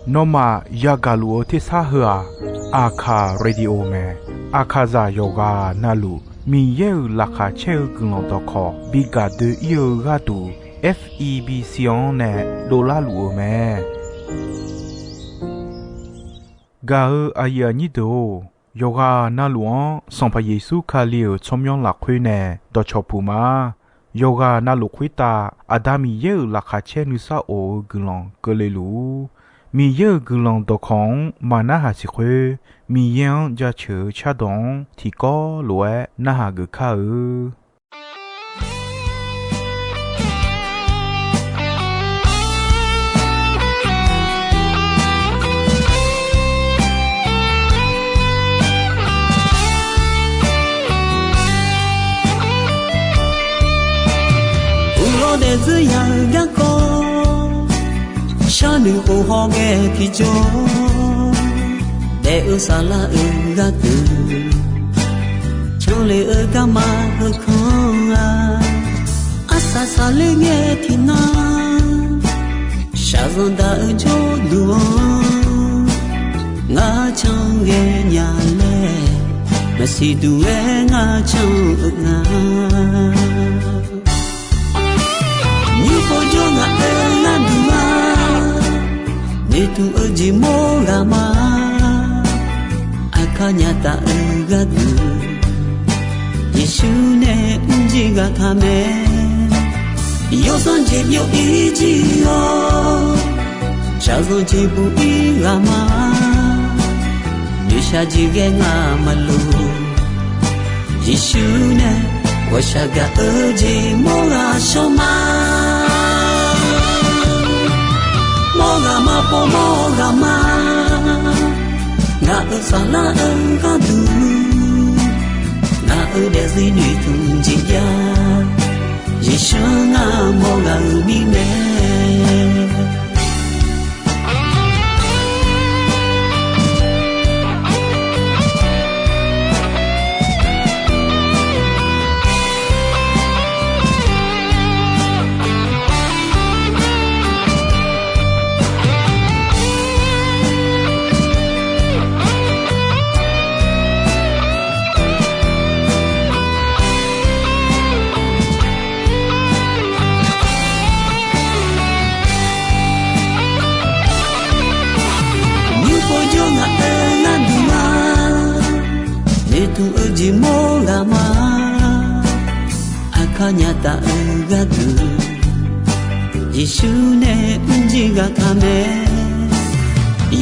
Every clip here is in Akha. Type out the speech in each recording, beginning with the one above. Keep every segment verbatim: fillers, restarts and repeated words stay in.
Nawmaf yagaq luf-eu tersar heu-aq, Aqkaq Radio mae. Aqkaqzaq yawqghaq navluf Miqyaer-euq laqkhaq caer-eu guiqlanq dawqkawq bi gaq doe-ir-eu gharduq, F E B C-anr nae dovlar luf-eu mae. Gaq-eu aqyuif aqnyir deuq-or, yawqghaq navluf-anr Sanqpaq Yeqsur Kali-euq tsawrmyanr lafkhoer nae dawqcawq puq ma. Yawqghaq navluf khoertav Aqda Miqyaer-euq laqkhaq caer nuisar of-eu guiqlanq keuvle luf-ur. Miqyaer-euq guiqlanq dawqkawq-anr maqnarhaq siq khoer, Miqyaer-anr jaceuq-eu cardawq-anr tiqkawv lof-aer narhaq geuf kar-eu. Uqlawr daefzir ya-eu garkawv, sharnoeq khof hawghae tiqjawr, daef-eu saflar-euq gharduq, canle-eu garma heukanr-a, arsaq saqler ngae tiqnan, shaqzanq daq-eu jawrduq-anr, ngar cangae nya laer, maqsiq duq-aer ngar can-eu nga. Nymr pov jawr ngaq-euq gharduq-a, noeqtmq-eu jeq mawr ghaq ma. Aqkar nya taf-eu gharduq, Yeqsur nae mrjir ghaq taq mae. Yawsanr jeq byov-ir jir-awr, shaqzanq jeq buq-ir ghaq ma. Noeqshaq jeq ghae ngamaf luf, Yeqsur nae ghawqshaq gaq-eu jeq mawr ghaq shawr ma. Mawr ghaq ma pov mawr ghaq ma. Ngaq-euq saflar-eu gharduq, ngaq-euq daefzir noeqtmq jeq jav, Yeqsur ngar mawr ghaq-euq mirnae. Nymr pov jawr ngaq-euq gharduq-a, noeqtmq-eu jeq mawr ghaq ma. Aqkar nya taf-eu gharduq, Yeqsur nae mrjir ghaq taq mae.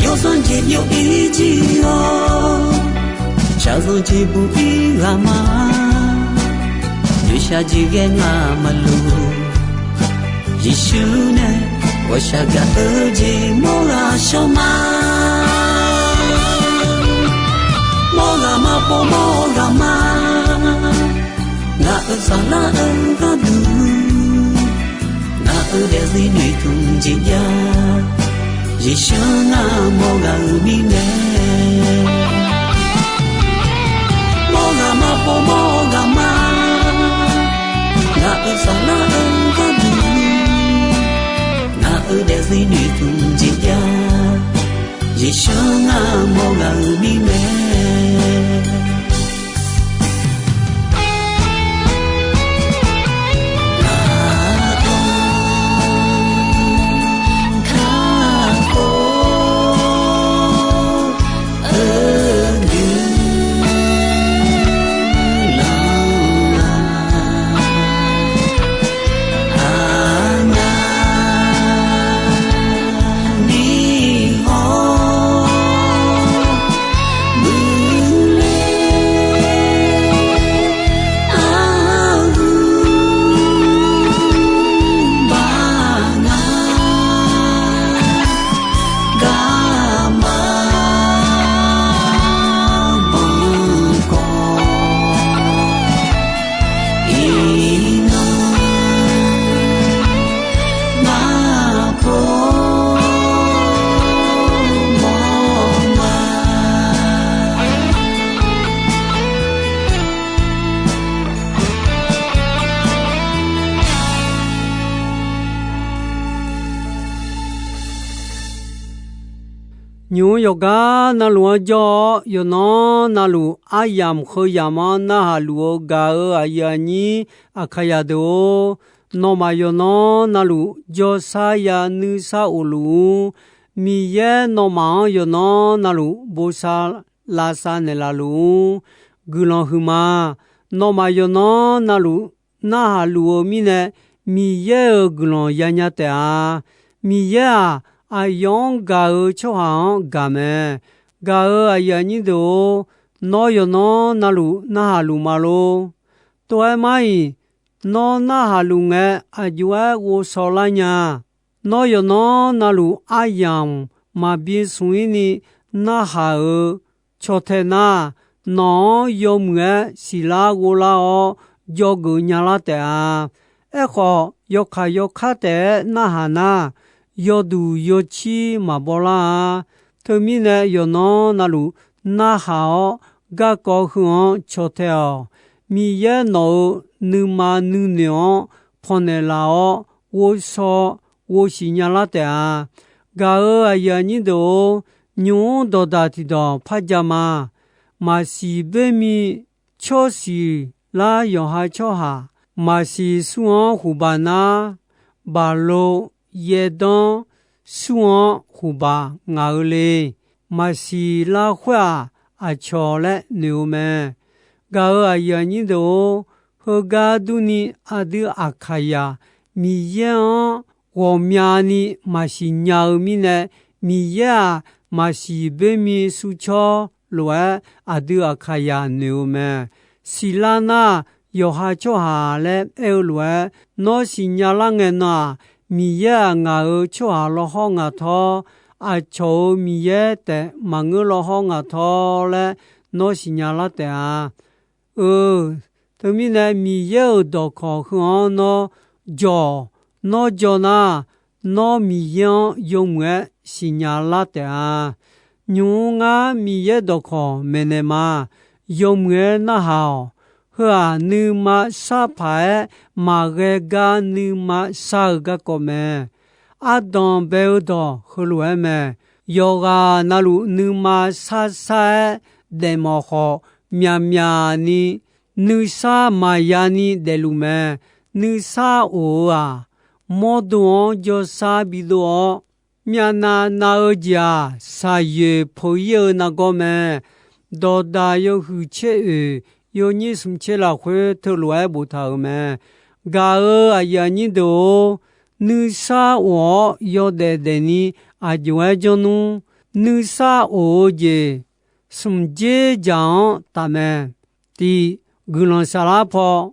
Yawsanr jeq byov-ir jir-awr, shaqzanq jeq buq-ir ghaq ma. Noeqshaq jeq ghae ngamaf luf, Yeqsur nae ghawqshaq gaq-eu jeq mawr ghaq shawr ma. Mawr ghaq ma pov mawr ghaq ma. Ngaq-euq saflar-eu gharduq, ngaq-euq daefzir noeqtmq jeq jav, Yeqsur ngar mawr ghaq-euq mirnae. Mawr ghaq ma pov mawr ghaq ma. Ngaq-euq saflar-eu gharduq, ngaq-euq daefzir noeqtmq jeq jav, Yeqsur ngar mawr ghaq-euq mirnae. Nymq-mr yawqgar navluf-anr jawr-awr, yawqnan navluf aryamq heu yamq-anr narhaq luf-eu gaq-euq aqyuif aqnyir Aqkaqyaq deuq-or, nawmaf yawqnan navluf jawrshar ya nuisar of luf-ur. Miqyaer nawmaf-anr yawqnan navluf bosav lavsav naeqlaf luf-ur. Guiqlanq huiqma. Nawmaf yawqnan navluf narhaq luf-eu mirnae, Miqyaer-euq guiqlanq yanya taef-a. Miqyaer-aq, aqyawf-anr gaq-eu tsawrhaq-anr gaq mae. Gaq-euq aqyuif aqnyir deuq-or, nawr yawqnan navluf narhaq luf ma lor. Tov-aer mar-iq, nawr narhaq luf ngae, aq jov-aer ghovshaw lar nya. Nawr yawqnan navluf aryamq maqbi smq-ir ni narhaq-euq caw tae nar, nawq-anr yawmuiq-aer siqlar ghovlar-awr, dzawgeuf nyalar taef-a. Aerkhawf, yawkaq yawkar taef-aer narhaq nar, yawduq yawcir maqbaw lar-a. Teumirnae, yawqnan navluf narhaq-awr, garkawv heu-anr caw tae-awq. Miqyaer nawq-euq nuima nuinoeq-anr pannaeq laf-awr, ghovshaw ghovsiq nyalar taef-a. Gaq-euq aqyuif aqnyir deuq-or, nymq-mr dawqdaq tiqdawq par ja ma. Maqsiq boermi tsawrsiq lar yawqha tsawrhaq, maqsiq sur-anr huqbaq nar, baqlo yaerdanr sur-anr huqbaq ngaq-eu le. Maqsiq lar khoer-aq, aqcawq laer noeq-eu mae. Gaq-euq aqyuif aqnyir deuq-or, heugar durni aqdui Aqkaqyaq Miqyaer-anr ghawqmyani maqsiq nya-eu mirnae, Miqyaer-aq, maqsiq boermi sur cawr lof-aer aqdui Aqkaqyaq noeq-eu mae. Siqlar nar, yawqha tsawrhaq laer aer-eu lof-aer, nawr siqnya lar ngae nan-aq, Miqyaer-aq ngaq-euq tsawrhaq lawhawr ngaq tawr, aqcawq-euq Miqyaer taef maqngeur lawhawr ngaq tawr laer nawr siqnya lar taef-a. Eu, teumirnae Miqyaer-euq dawqkawq heu-anr nawr jawq, nawr jaw nar, nawr Miqyaer-anr yawmuiq-aer siqnya lar taef-a. Nymq-mr ngar Miqyaer dawqkawq maeqnaeq ma. Yawmuiq-aer narhaq-awq. Heu-aq, nuima sharpaq-aer maqghae gar nuima shar-eu garkawv mae. Ardanq bae-eu dawq heulof-aer mae. Yawqghaq navluf nuima sharshar-aer daefmawf khawf, myaqmyaq ni nuisar maqya ni daefluf mae. Nuisar of-eu-aq, mawrdo-anr jawrshar bidov-awr, myavnav nav-eu jeq-aq, shaqyoeq peuq-ir-eu nargawr mae. Dawqdaq yawhuiq tser oeq yawnyir smq tser lafkhoer teulof-aer boftaq-euq mae. Gaq-euq aqyuif aqnyir deuq-or, nuisar of-awr yawdaef daefni aq jov-aer janr nmr. Nuisar of-eu jeq smq dzer dzaq-anr taf mae. Tiq, guiqlanq saflar paw.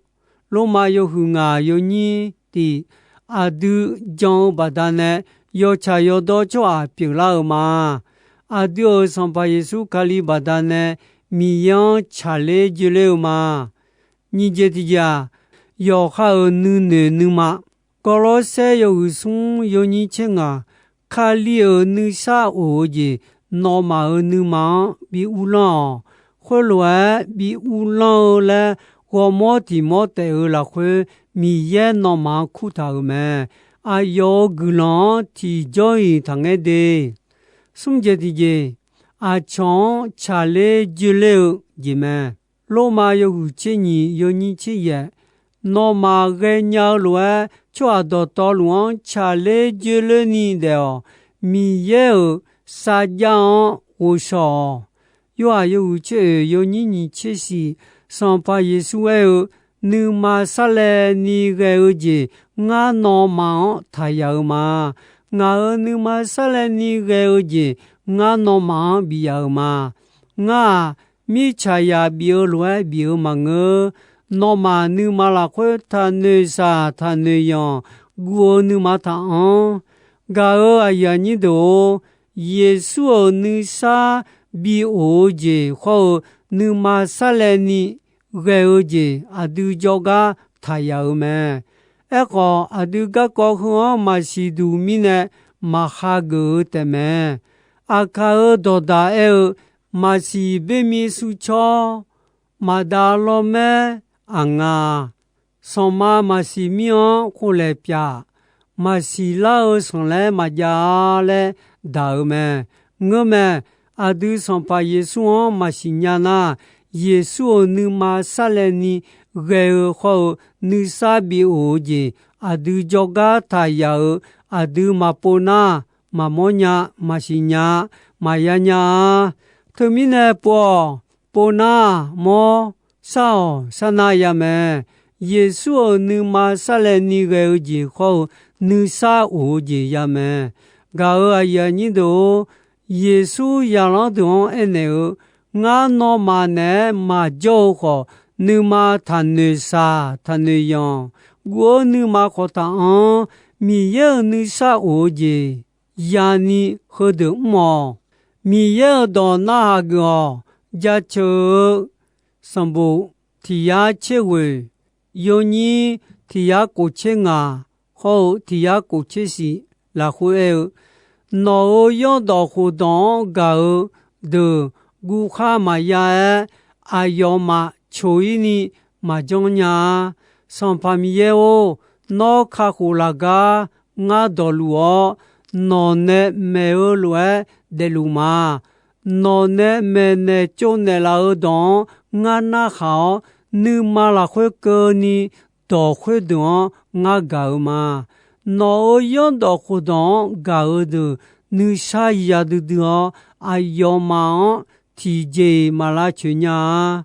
Lormav yawhuiq ngaq yawnyir tiq, aqdui jan-eu baqdanae yawtsaq yawdawr tsawrhaq pyeuflar-euq ma. Aqdui-euq Sanqpaq Yeqsur Kali baqdanae Miqyaer-anr tsaqler joeler-eu ma. Nyiq jeq tiqjeq-aq, yawqha-euq nuinoeq nuima. Gawrlawrsaer yawhuiq smr yawnyir tser ngaq, Kali-euq nuisar of-eu jeq nawmaf-euq nuima-anr bi uvlanr-awq. Khoerlof-aer bi uvlanr-eu laer ghawrmawr tiq mawr taef-eu lafkhoer Miqyaer nawmaf-anr kurtaq-euq mae. Aqyawf-euq guiqlanq-anr tiqjawr-iq taqngaer de. Smr jeq tiqjeq, aqcawq-anr tsaqler joeler-eu jeq mae. Lormav yawhuiq tser nyiq yawnyir tser yaef, nawmaf ghaenya-eu lof-aer tsawrhaq dawqtawvluf-anr tsaqler joerlerni daef-awq. Miqyaer-euq sarjax-anr ghovshaw-awq. Yorhaq yawhuiq tser oeq yawnyir nyiq tser shiq, Sanqpaq Yeqsur aer-eu, nuima sarlaevni ghae-eu jeq ngar nawmaf-anr taqyaf-eu ma. Ngaq-euq nuima sarlaevni ghae-eu jeq ngar nawmaf-anr bif yaf-euq ma. Ngar-aq, mirtsaqzaq bif-eu lof-aer bif-eu maqngeur. Nawmaf nuima lafkhoer taqnoeq saq taqnoeq yanq guv-eu nuima taqanr. Gaq-euq aqyuif aqnyir deuq-or, Yeqsur-euq nuisar bi of-eu jeq hawr-eu nuima sarlaevni ghae-eu jeq aqdui jawrgar taqyaf-euq mae. Aerkhawf, aqdui garkawv heu-anr maqsiq duq mirnae maqhageuf-eu taefmae. Aqkaq-euq dawqdaq aer-eu, maqsiq boermir sur cawr, maqdav lawrmaer aq nga, sanqma maqsiq mir-anr khoflaeq pyaf, maqsiq lar-eu sanqlaer maqjav-a laer daq-euq mae. ngeurmae. Aqdui Sanqpaq Yeqsur-anr maqsiq nya nar, Yeqsur-euq nuima sarlaevni ghae-eu khawr-eu nuisar bi of-eu jeq, aqdui jawrgar taq yaf-euq aqdui maqpov nar, maqmawr nya, maqsiq nya, maqya nya-a. Teumirnae pov-awq. Pov nar mawr, sar-awq sar nar ya mae. Yeqsur-euq nuima sarlaevni ghae-eu jeq khawr-eu nuisar of-eu jeq ya mae. Gaq-euq aqyuif aqnyir deuq-or, Yeqsur zaqlanr deuq-anr aernaeq-eu, Ngar nawmaf naeq-aer maqjawr-eu khawf, nuima taqnoeq shaq taqnoeq yanq. Guv-eu nuima khawf taq-anr, Miqyaer-euq nuisar of-eu jeq yani heudeuq mr-awq. Miqyaer-euq dawq narhaq geuf-awq. Jaceuq-eu sanqbof tiq yar tser ghoeq, yawnyir tiq yar kof tser ngaq, hawr-eu tiq yar kof tser shif lafkhoer aer-eu, Nawq-euq zanrdawq khofdawq-anr gaq-eu deuq guvkhar maqya-aer, aqyawfmaf coq-ir ni maqjanr nya-a. Sanqpaq Miqyaer-or, nawr kakhof laf gar ngar dawqluf-awr, nawq nae maeq-eu lof-aer daefluf ma. Nawq nae maeqnaeq tsovnaeq laf-eu dawq-anr ngar narhaq-awr, nuima lafkhoer keuvni dawq khoerdeuq-anr ngar gaq-eu ma. Nawq-euq zanrdawq khofdawq-anr gaq-eu deuq nuisar ya duidui-awr, aqyawfmaf-anr tiqjeq-iq maq lavcoeq nya-a.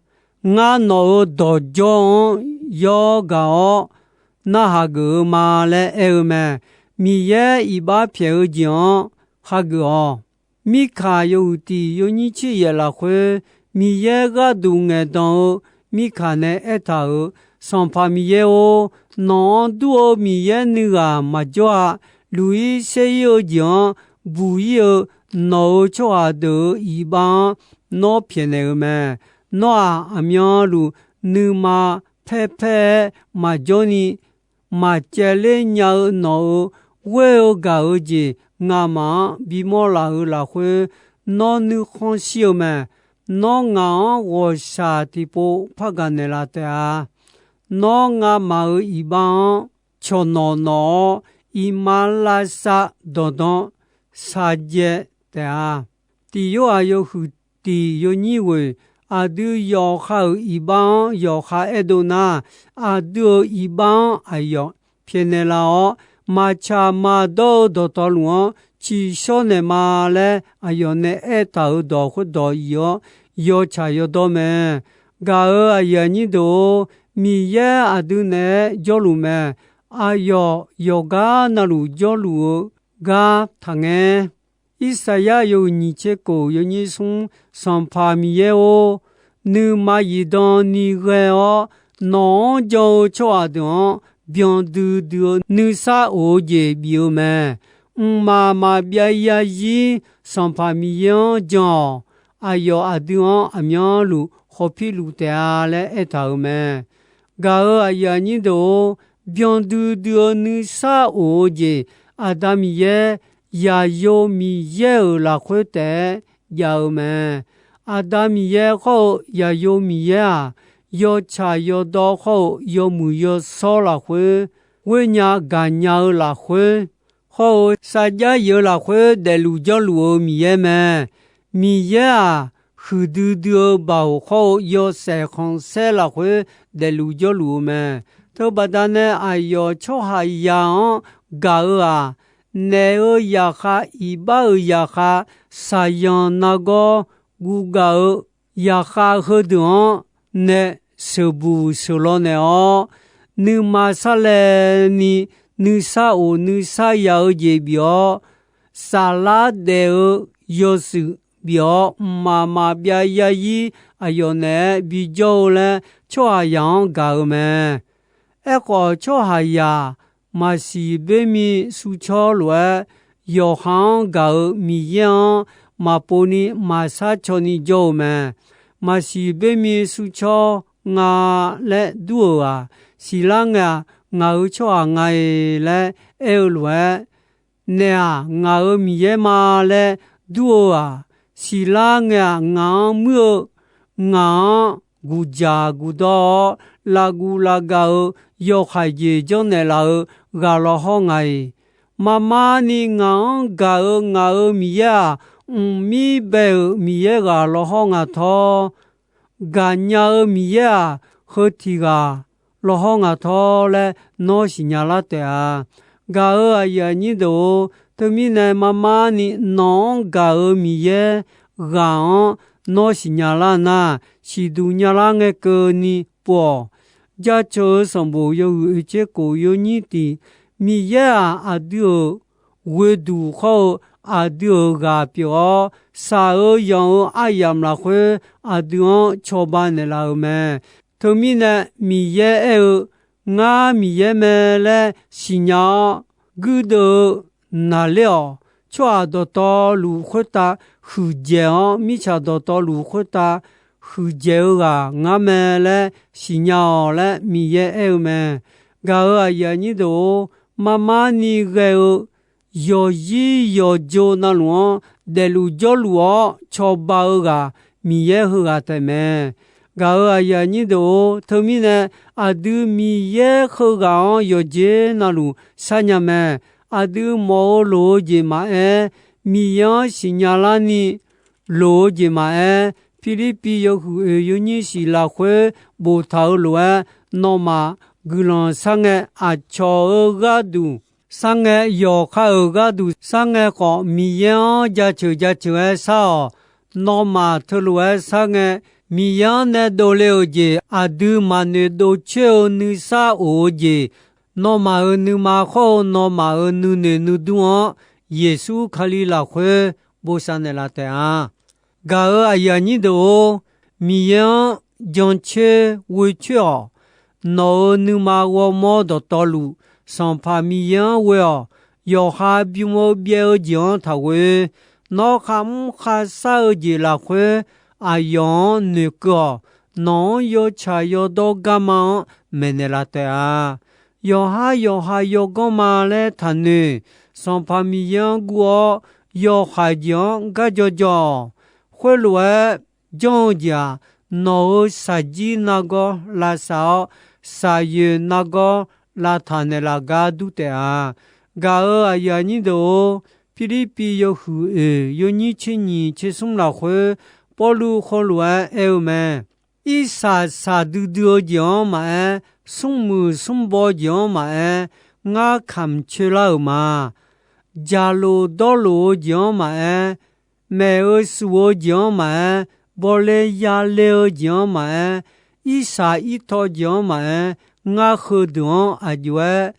Ngar nawq-euq dawqjawr-anr yawr gaq-awr narhaq geuf-eu ma laer aer-eu mae. Miqyaer iqbax pyaeq-eu jeq-anr hageuf-awq. Mirkaq yawhuiq tiq yawnyir tser yaef lafkhoer, Miqyaer gharduq ngaeqdan-eu Mirkaq nae aertaq-euq, Sanqpaq Miqyaer-or, nawq-anr dur-eu miqyaer nuighaq maqjawr-a. Luq-ir saer-ir-eu jeq-anr buq-ir-eu nawq-euq tsawrhaq deuq-euq iqbax-anr nawr pyaeqnaeq-eu mae. Nawr-aq, aqmyanluf nuima paerpaer-aer maqjawr ni, maqcaev ler nya-eu nawq-euq ghoer-eu gaq-eu jeq ngamaf-anr bimawr laf-euq lafkhoer, nawr nuikhanr shir-eu mae. Nawr ngaq-anr ghawqshaq tiqpov par gaqnaeq laf taef-a. Nawr ngamaf-euq iqbax-anr cawqnawq nawq-awr, iqmalavshav dawqdan shaqjaev taef-a. Tiq Yorhaq yawhuiq tiq yawnyir ghoeq, aqdui yawqha-euq iqbax-anr yawqha aerdov nar, aqdui-euq iqbax-anr aqyawf pyaeqnaeq laf-awr, maqtsaq maqdawr-eu dawqtawvluf-anr ciqshawr naeqma laer aqyawf nae aertaq-euq dawq khoerdawq iq-awr, yawtsaq yawdawr mae. Gaq-euq aqyuif aqnyir deuq-or, Miqyaer aqdui naeq-aer jawrluf mae. Aqyawf yawqgar navluf jawrluf-eu gar taqngaer. Irsaqyar yawhuiq nyiq tser kof yawnyir smr, Sanqpaq Miqyaer-or, nuima zifdan ni ghae-awr, nawq-anr jan-eu tsawrhaq deuq-anr byan duidui-eu nuisar of-eu jeq bif-eu mae. Mqmaq maqbyav yarzir Sanqpaq Miqyaer-anr jan-awq. Aqyawf aqdui-anr aqmyanluf khawpirluf taef-a laer aertaq-euq mae. Gaq-euq aqyuif aqnyir deuq-or, byan duidui-eu nuisar of-eu jeq, Aqda Miqyaer, Yaqyo Miqyaer-euq lafkhoer taef-aer jav-eu mae. Aqda Miqyaer khawr-eu Yaqyo Miqyaer-aq, yawtsaq yawdawr khawr-eu yawmuiq yawshawr lafkhoer ghoernya gaqnya-eu lafkhoer, hawr-eu sarjax yif-eu lafkhoer daefluf jawrluf-eu Miqyaer mae. Miqyaer-aq, huiqdui dui-eu baoq khawr-eu yawshaef khanqsaer lafkhoer daefluf jawrluf-eu mae. Teubaqda nae aqyawf tsawrhaqzaq-anr gaq-eu-aq, naef-eu zaqkhav, iqbax-euq zaqkhav, shaqzanq nargawr guvgaq-eu zaqkhav heudeuq-anr nae sheuqbuq sheuqlaw naeq-awr, nuima sarlaevni nuisar of nuisar ya-eu jeq bif-awr, saflar daef-eu yawshuif bif-awr, mqmaq maqbyav yarzir aqyawf naeq-aer bijawr-eu laer tsawrhaqzaq-anr gaq-eu mae. Aerkhawf, tsawrhaqzaq maqsiq boermi suvcawr lof-aer, yawqha-anr gaq-euq Miqyaer-anr maqpov ni maqshar caw ni jawr-eu mae. Maqsiq boermi suvcawr nga laer dur-euq-aq, siqlar ngae-aq, ngaq-euq tsawrhaq nga-e laer aer-eu lof-aer, naef-aq, ngaq-euq Miqyaer ma laer dur-eu-aq, siqlar ngae-aq, ngaq-anr muir-eu, ngaq-anr guqjaq guqdawr-awr, lavguv lavgav-eu yawhaiq jeq janrnaeq laf-eu ghaq lawhawr nga-iq, marmar ni ngaq-anr gaq-euq ngaq-euq Miqyaer-aq, mqmir bae-euq Miqyaer ghaq lawhawr nga tawr. Gaqnya-eu Miqyaer-aq, heu tiq ghaq lawhawr nga tawr laer nawr siqnya lar taef-a. Gaq-euq aqyuif aqnyir deuq-or, teumirnae mar mar ni nawq-anr gaq-euq Miqyaer ghaq-anr nawr siqnya lar nar, siqduq nya lar ngae keuvni pov-awq. Jaceuq-eu sanqbof yawhuiq oeq tser kof yawnyir tiq, Miqyaer-aq, aqdui-euq ghoeduq hawr-eu aqdui-euq ghaq pyeuf-awr, shaq-eu yanq-eu aryamq lafkhoer aqdui-anr cawba naeqlaf-euq mae. Teumirnae Miqyaer aer-eu, Ngar Miqyaer mae laer siqnya-awr, guirdeuv-eu naqler-awq. Tsawrhaq dawqtawvluf khoertav huiqdzaeq-awr, mirtsaq dawqtawvluf khoertav huiqdzaeq-eu ghaq ngar mae laer siqnya-awq laer Miqyaer aer-eu mae. Gaq-euq aqyuif aqnyir deuq-or, mar mar ni ghae-eu yawqzir yawqjo navluf-anr daefluf jawrluf-awr cawba-eu ghaq Miqyaer heughaq taef mae. Gaq-euq aqyuif aqnyir deuq-or, teumirnae aqdui Miqyaer heughaq-anr yawqjeq navluf sharnya mae. Aqdui mawf-eu loq-eu jeq maqaer, Miqyaer-anr siqnya larni loq-eu jeq maqaer, Pirlirpiv yawhuiq oeq yawnyir shiq lafkhoer boftaq-eu lof-aer, nawmaf guiqlanq sharngae, aqcawq-euq gharduq sharngae, yawqha-euq gharduq sharngae khawf, Miqyaer-anr jaceuq jaceuq-aer shar-awq. Nawmaf teulof-aer sharngae, Miqyaer-anr nae dovle-euq jeq aqdui maqnoeq dovcoer-eu nuisar of-eu jeq, nawmaf-euq nuima khawr-eu nawmaf-euq nuinoeq nuidur-anr Yeqsur Kali lafkhoer bosav naeqlaf taef-a. Gaq-euq aqyuif aqnyir deuq-or, Miqyaer-anr jancoer ghoecoer-awq. Nawq-euq nuima ghawrmawr dawqtawvluf, Sanqpaq Miqyaer-anr ghoe-awq. Yawqha bym-eu byaev-eu jeq-anr taqghoe. Nawr kharmr kharshar-eu jeq lafkhoer aqyawf-anr noeqkeuv-awq. Nawq-anr yawtsaq yawdawr garma-anr maeqnaeq laf taef-a. Yawqhar yawqha yawganr ma laer taqnoeq. Sanqpaq Miqyaer-anr guv-awr, yawhaiq jeq-anr garjaw jaw-awq. Khoerlof-aer janr-eu jeq-aq, nawq-euq shaqjir nargawr lavsav-awr, shaqyoeq nargawr lavtaq naeqlaf gar dur taef-a. Gaq-euq aqyuif aqnyir deuq-or, Pirlirpiv yawhuiq oeq yawnyir tser nyiq tser smr lafkhoer, Pawrluv heulof-aer aer-eu mae. Irsaq saqdui dui-eu jeq-anr maqaer, smrmuiq smrbaw jeq-anr maqaer, ngar kamq coelar-euq ma. Jaqlof dawrlof-eu jeq-anr maqaer, maef-eu suf-eu jeq-anr maqaer, bawle yale-eu jeq-anr maqaer, irsaq irtaw jeq-anr maqaer, ngar heudeuq-anr aqjox-aer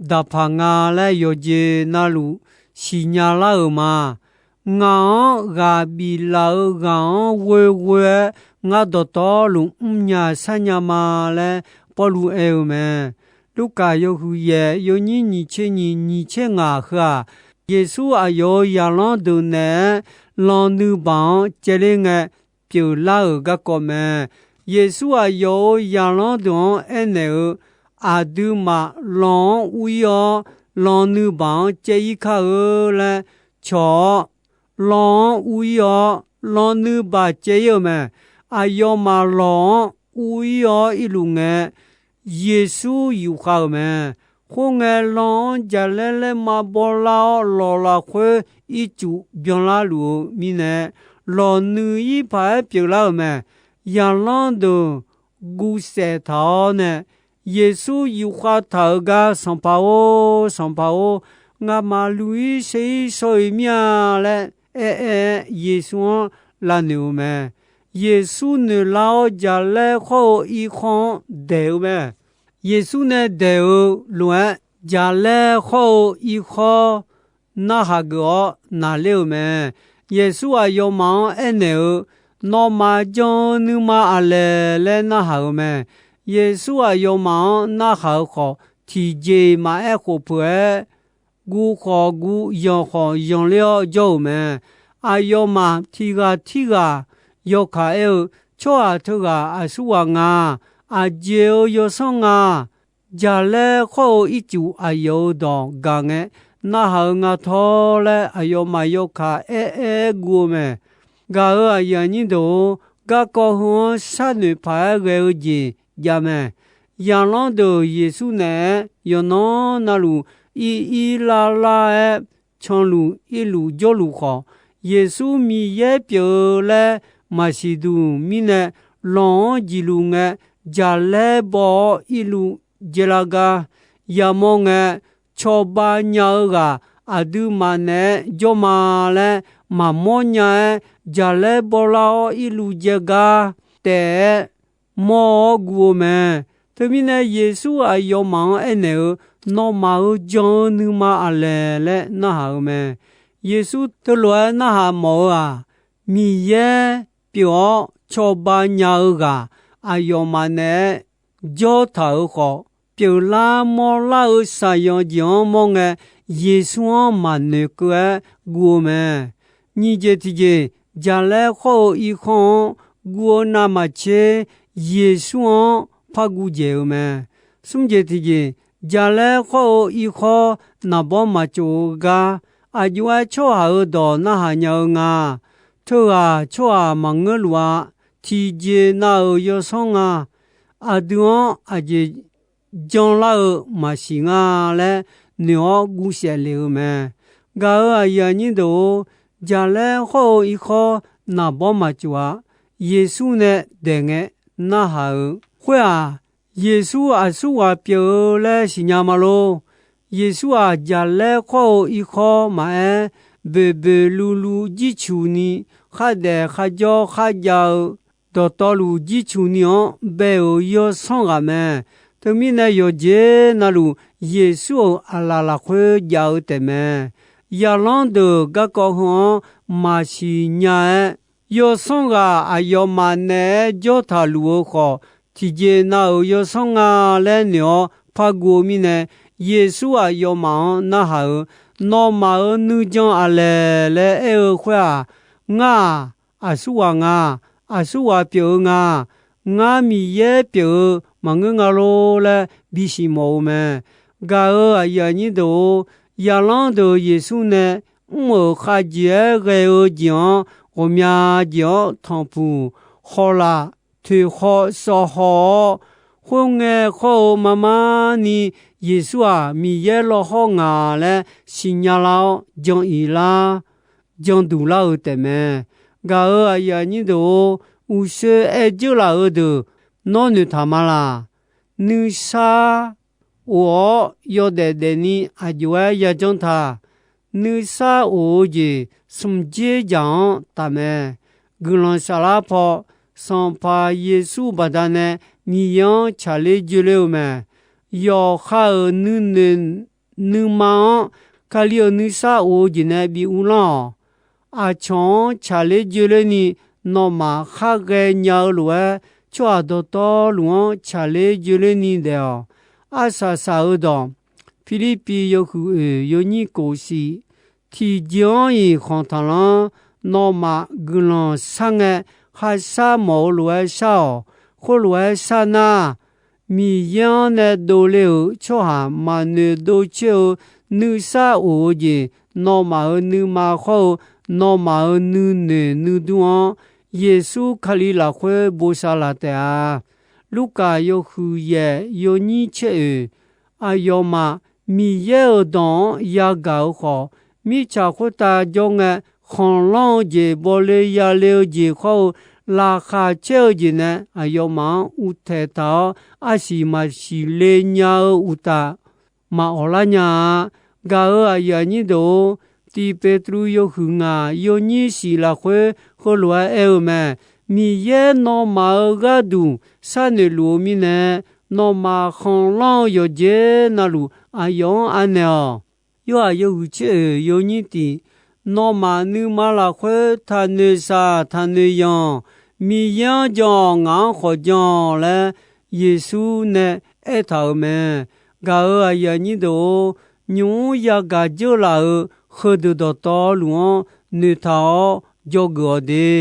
daqpaq nga laer yawqjeq navluf siqnya lar-euq ma. Ngaq-anr ghaq biflaf-eu ghaq-anr ghoeghoe-aer ngar dawqtawvluf mrnya sharnya ma laer Pawrluv aer-eu mae. Lurkaf yawhuiq yaef yawnyir nyiq tser nyiq nyiq tser ngaq heu-aq, Yeqsur aqyawf-euq zaqlanr deuq naeq-aer lannuibaq-anr caevler ngae pyeuflar-euq garkawv mae. Yeqsur aqyawf-euq zaqlanr deuq-anr aernaeq-eu, Aqduimaf lan-anr ur-ir-awr, lannuibaq-anr caev-ir kar-eu laer cawq-awr, lan-anr ur-ir-awr, lannuibaq caev-ir-euq mae. Aqyawfmaf lawq-anr ur-ir-awr irluf ngae, Yeqsur yufkhav-euq mae. Khoerngae, lan-anr jaqlaer laer ma bawlar-awr, lawq lafkhoer ircuf byanlar luf-eu mirnae, lawq nuiv-ir paq-aer pyeuflar-euq mae. Zaqlanr deuq guvsaef taq-awr nae, Yeqsur yufkhav taq-euq gar, Sanqpaq-or, Sanqpaq-or, ngamaf luq-ir shaer-ir shawr-iq mir-a laer aer-aer-aer Yeqsur-anr lavnoeq-eu mae. Yeqsur noeqlar-awr, jaqlaer khawr-eu irkhawr-anr daeq-eu mae. Yeqsur nae daeq-eu lof-aer, jaqlaer khawr-eu irkhawr narhaq geuf-awr naqler-euq mae. Yeqsur aqyawfmaf-anr aernaeq-eu, Nawmaf jan-eu nuima aqlaeq laer narhaq-euq mae. Yeqsur aqyawfmaf-anr narhaq-eu khawf, tiqjeq-iq maqaer khof peuq-aer, guv khawf guv, yanq khawf yanqler-awr jawr-euq mae. Aqyawfmaf tiq ghaq tirghaq yawkaq aer-eu, Tsawrhaq teughaq aqsurghaq nga. Aqjeq-euq yawsanr nga. Jaqlaer khawr-eu ircuf aqyawf-euq dawq gaq ngae, narhaq-eu nga tawr laer aqyawfmaf yawkaq aer-aer guv-eu mae. Gaq-euq aqyuif aqnyir deuq-or, garkawv heu-anr sharnoeq paq-aer ghae-eu jeq jav mae. Zaqlanr deuq Yeqsur naeq-aer yawqnan navluf ir ir lar lar-aer canluf irluf jawrluf khawf, Yeqsur Miqyaer pyeuf-eu laer maqsiq duq mirnae, lanq-anr jeqluf ngae, jaqlaer baw-awr irluv jaelar gar, yamawr ngae, cawba nya-eu ghaq aqduimaf naeq-aer jawr ma laer maqmawr nya-aer, jaqlaer bawlar-awr irluv jae gar taef-aer mawr-awr guv-eu mae. Teumirnae, Yeqsur aqyawfmaf-anr aernaeq-eu, Nawmaf-euq jan-eu nuima aqlaeq laer narhaq-eu mae. Yeqsur teulof-aer narhaq mawf-eu-aq, Miqyaer pyeuf-awr cawba nya-eu ghaq aqyawfmaf naeq-aer jawr taq-euq khawf, pyeuflar mawrlar-eu shaqyan jeq-anr mawr ngae, Yeqsur-anr maqnoeq keuv-aer guv-eu mae. Nyiq jeq tiqjeq, jaqlaer khawr-eu irkhanr-anr guv-eu navmaqtser, Yeqsur-anr par guv dzaeq-eu mae. Smr jeq tiqjeq, jaqlaer khawr-eu irkhawr naqbawr maqtsof-eu gar, aqjox-aer tsawrhaq-euq dawq narhaq nya-eu nga. Teughaq tsawrhaq maqngeur luf-a. Tiqjeq nav-euq yawsanr nga. Aqdui-anr aqjeq janlar-eu maqsiq nga laer noeq-awr guvsaef lef-eu mae. Gaq-euq aqyuif aqnyir deuq-or, jaqlaer khawr-eu irkhawr naqbawr maqtsof-a. Yeqsur nae daeq ngae narhaq-euq khoer-aq, Yeqsur aqsurghaq pyeuf-eu laer siqnya ma lor. Yeqsur-aq, jaqlaer khawr-eu irkhawr maqaer, boeqboeq luvluv jircuq ni, khardaef kharjawr kharjav-eu dawqtawvluf jircuq ni-anr bae-euq yawsanr ghaq mae. Teumirnae, yawqjeq navluf Yeqsur-euq aqlaf lafkhoer jav-eu taefmae. Yaqlanr deuq garkawv heu-anr maqsiq nya-aer, yawsanr ghaq aqyawfmaf naeq-aer jawr taqluf-eu khawf, tiqjeq nav-euq yawsanr nga laer noeq-awr par guv-eu mirnae, Yeqsur aqyawfmaf-anr narhaq-euq, Nawmaf-euq nuijan aqlaeq laer aer-eu khoer-aq, Ngar-aq, aqsurghaq nga. Aqsurghaq pyeuf-eu nga. Ngar Miqyaer pyeuf-eu maqngeur nga lor laer bisiq mawf-eu mae. Gaq-euq aqyuif aqnyir deuq-or, yaqlanr deuq Yeqsur nae mr-euq khavjeq-aer ghae-eu jeq-anr ghawqmya jeq-anr tanqpuq, hawlaf, toeqhaw sawv haw-awr, khoerngae khawr-eu mar mar ni Yeqsur-aq, Miqyaer lawhawr ngaq laer siqnya lar-awr jan iq lar, janduq lar-eu taefmae. Gaq-euq aqyuif aqnyir deuq-or, uqshoe aer dzeur laf-eu deuq nawr noeqtaq ma laq. Nuisar of-awr yawdaef daefni aqjox-aer yajanr taq. Nuisar of-eu jeq smq dzer dzaq-anr tafmae. Guiqlanq saflar paw, Sanqpaq Yeqsur baqdanae Miqyaer-anr tsaqler joe ler-eu mae. Yawqha-euq nuinoeq nuima-anr Kali-euq nuisar of-eu jeq nae bi uvlanr-awq. Aqcawq-anr tsaqler joe lerni nawmaf khar ghaenya-eu lof-aer, tsawrhaq dawqtawvluf-anr tsaqler joe lerni daef-awq. Arsaq saq-eu dawq, Pirlirpiv yawhuiq oeq yawnyir kof siq, tiqjeq-anr-iq khanq taqlanr. Nawmaf guiqlanq shar ngae, kharshar mawf-eu lof-aer shar-awq. Khoerlof-aer shar nar, Miqyaer-anr nae dovle-euq tsawrhaq maqnoeq dovcoer-eu nuisar of-eu jeq, nawmaf-euq nuima khawr-eu nawmaf-euq nuinoeq nuidur-anr, Yeqsur Kali lafkhoer bosav laf taef-a. Lurkaf yawhuiq yaef yawnyir caer oeq, aqyawfmaf Miqyaer-euq dawq-anr yagaq-eu khawf, mirtsaq khoertav jawr ngae, khanqlanr-eu jeq, bawle yale-eu jeq khawr-eu, laqkhaq caer-eu jeq nae aqyawfmaf-anr uvtaeq taq-awr, arsiq maqsiq le nya-eu uqtaf, maqawq lar nya-a. Gaq-euq aqyuif aqnyir deuq-or, Tiq Peqtruv yawhuiq ngaq yawnyir siq lafkhoer heulof-aer aer-eu mae. Miqyaer nawmaf-euq gharduq sharnoeq luf-eu mirnae, nawmaf khanqlanr-eu yawqjeq navluf aqyawf-anr anaeq-awq. Yorhaq yawhuiq caer oeq yawnyir tiq, nawmaf nuima lafkhoer taqnoeq shaq taqnoeq yanq. Miqyaer-anr jan-awq, ngaq-anr khawf jan-awq laer, Yeqsur nae aertaq-euq mae. Gaq-euq aqyuif aqnyir deuq-or, nymq-mr yagaq dzeur laf-euq heudeuq dawqtawvluf-anr noeqtaq-awr dzawgeuf-awq de.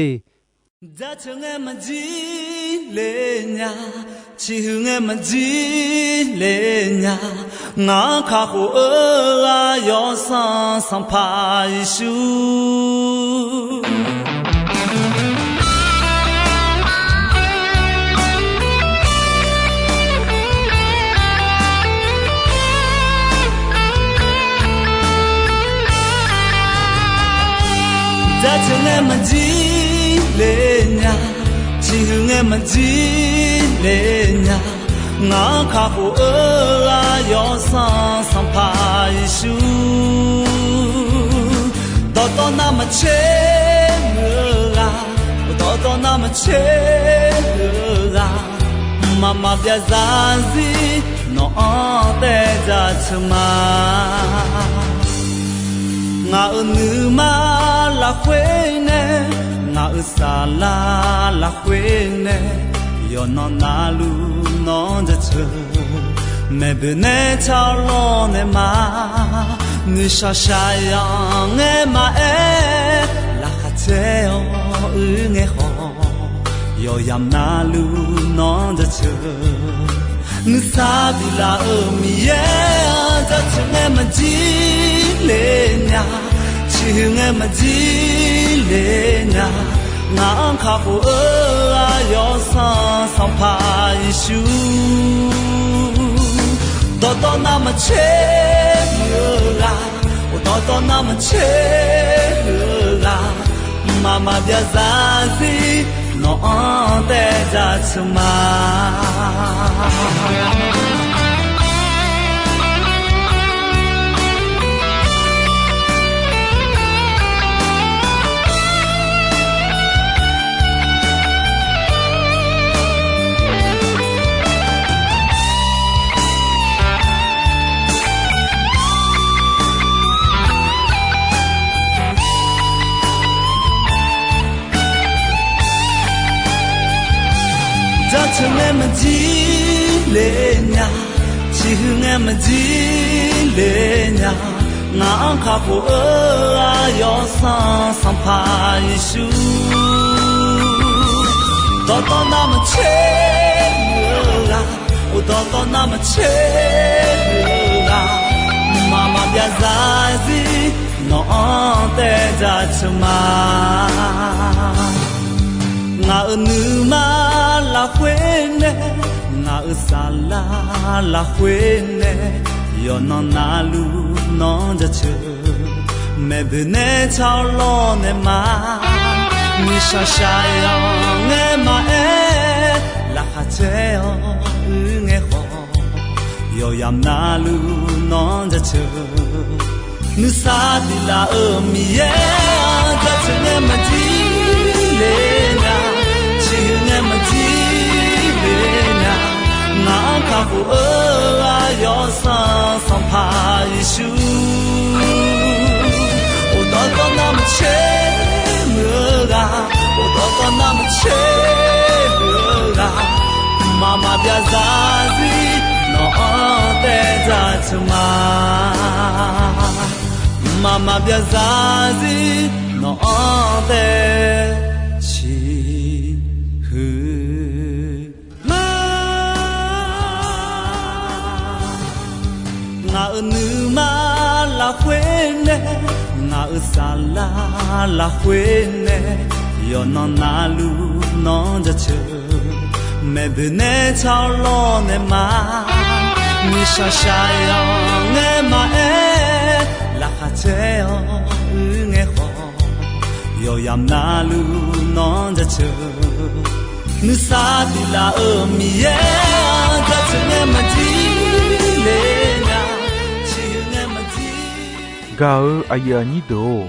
Jaceuq ngae maqjir le nya, ciqhuiq ngae maqjir le nya, ngaq-anr kakhof-eu ghaq yawsanr Sanqpaq Yeqsur. Dzar Teu ngae maqjir le nya, ciqhuiq ngae maqjir le nya, ngaq-anr kakhof-eu ghaq yawsanr Sanqpaq Yeqsur. Dawqtawv navmaqtser-eu ghaq, dawqtawv navmaqtser-eu ghaq, mqmaq maqbyav zarzir nawq-anr taev jaceuq ma. Ngaq-euq nuima lafkhoer nae, ngaq-euq saflar lafkhoer nae, yawqnan navluf nawq-anr jaceuq. Maeqboeq nae tsawr lawr nae ma, nuishaq shaqyanr ngae maqaer, laqkhaq caer-awr uir ngae khawf, yawqyamq navluf nawq-anr jaceuq. Nuisar biflaf-euq Miqyaer-anr jaceuq ngae maqjir le nya, ciqhuiq ngae maqjir le nya, ngaq-anr kakhof-eu ghaq yawsanr Sanqpaq Yeqsur. Dawqtawv navmaqtser-eu ghaq, dawqtawv navmaqtser-eu ghaq, mqmaq maqbyav zarzir nawq-anr taev jaceuq ma. Jaceuq ngae maqjir le nya, ciqhuiq ngae maqjir le nya, ngaq-anr kakhof-eu ghaq yawsanr Sanqpaq Yeqsur. Dawqtawv navmaqtser-eu ghaq, dawqtawv navmaqtser-eu ghaq, mqmaq maqbyav zarzir nawq-anr taev jaceuq ma. Ngaq-euq nuima lafkhoer nae, ngaq-euq saflar lafkhoer nae, yawqnan navluf nawq-anr jaceuq. Maeqboeq nae tsawr lawr nae ma, nuishaq shaqyanr ngae maqaer, laqkhaq caer-awr uir ngae khawf, yawqyamq navluf nawq-anr jaceuq. Nuisar biflaf-euq Miqyaer-anr jaceuq ngae maqjir le nya, ciqhuiq ngae maqjir le nya, ngaq-anr kakhof-eu ghaq yawsanr Sanqpaq Yeqsur. Dawqtawv navmaqtser-eu ghaq, dawqtawv navmaqtser-eu ghaq, mqmaq maqbyav zarzir nawq-anr taev jaceuq ma. Mqmaq maqbyav zarzir nawq-anr taev ciqhuiq ma. Ngaq-euq nuima lafkhoer nae, ngaq-euq saflar lafkhoer nae, yawqnan navluf nawq-anr jaceuq. Maeqboeq nae tsawr lawr nae ma, nuishaq shaqyanr ngae maqaer, laqkhaq caer-awr uir ngae khawf, yawqyamq navluf nawq-anr jaceuq. Nuisar biflaf-euq Miqyaer-anr jaceuq ngae maqjir le nya, ciqhuiq ngae maqjir. Gaq-eu aqyuif aqnyir deuq-or,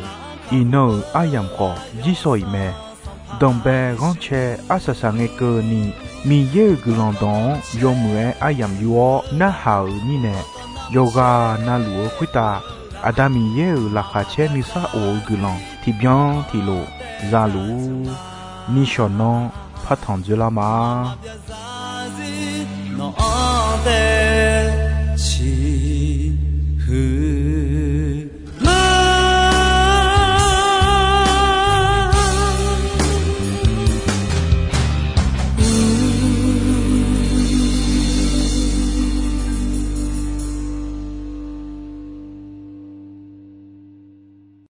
iqnan-euq aryamq khawf jirsawq iq mae. Danqbae ghanrcae arsaq saq ngae keuvni, Miqyaer-euq guiqlanq dawq-anr yawmuiq-aer aryamq yur-awr narhaq-euq mirnae, yawqghaq navluf-eu khoertav Aqda Miqyaer-euq laqkhaq caer nuisar of-eu guiqlanq tiqbyan tiqlof za luf-ur. Nishawq nanr partanq dzoerlar ma. Nawq-anr taev ciq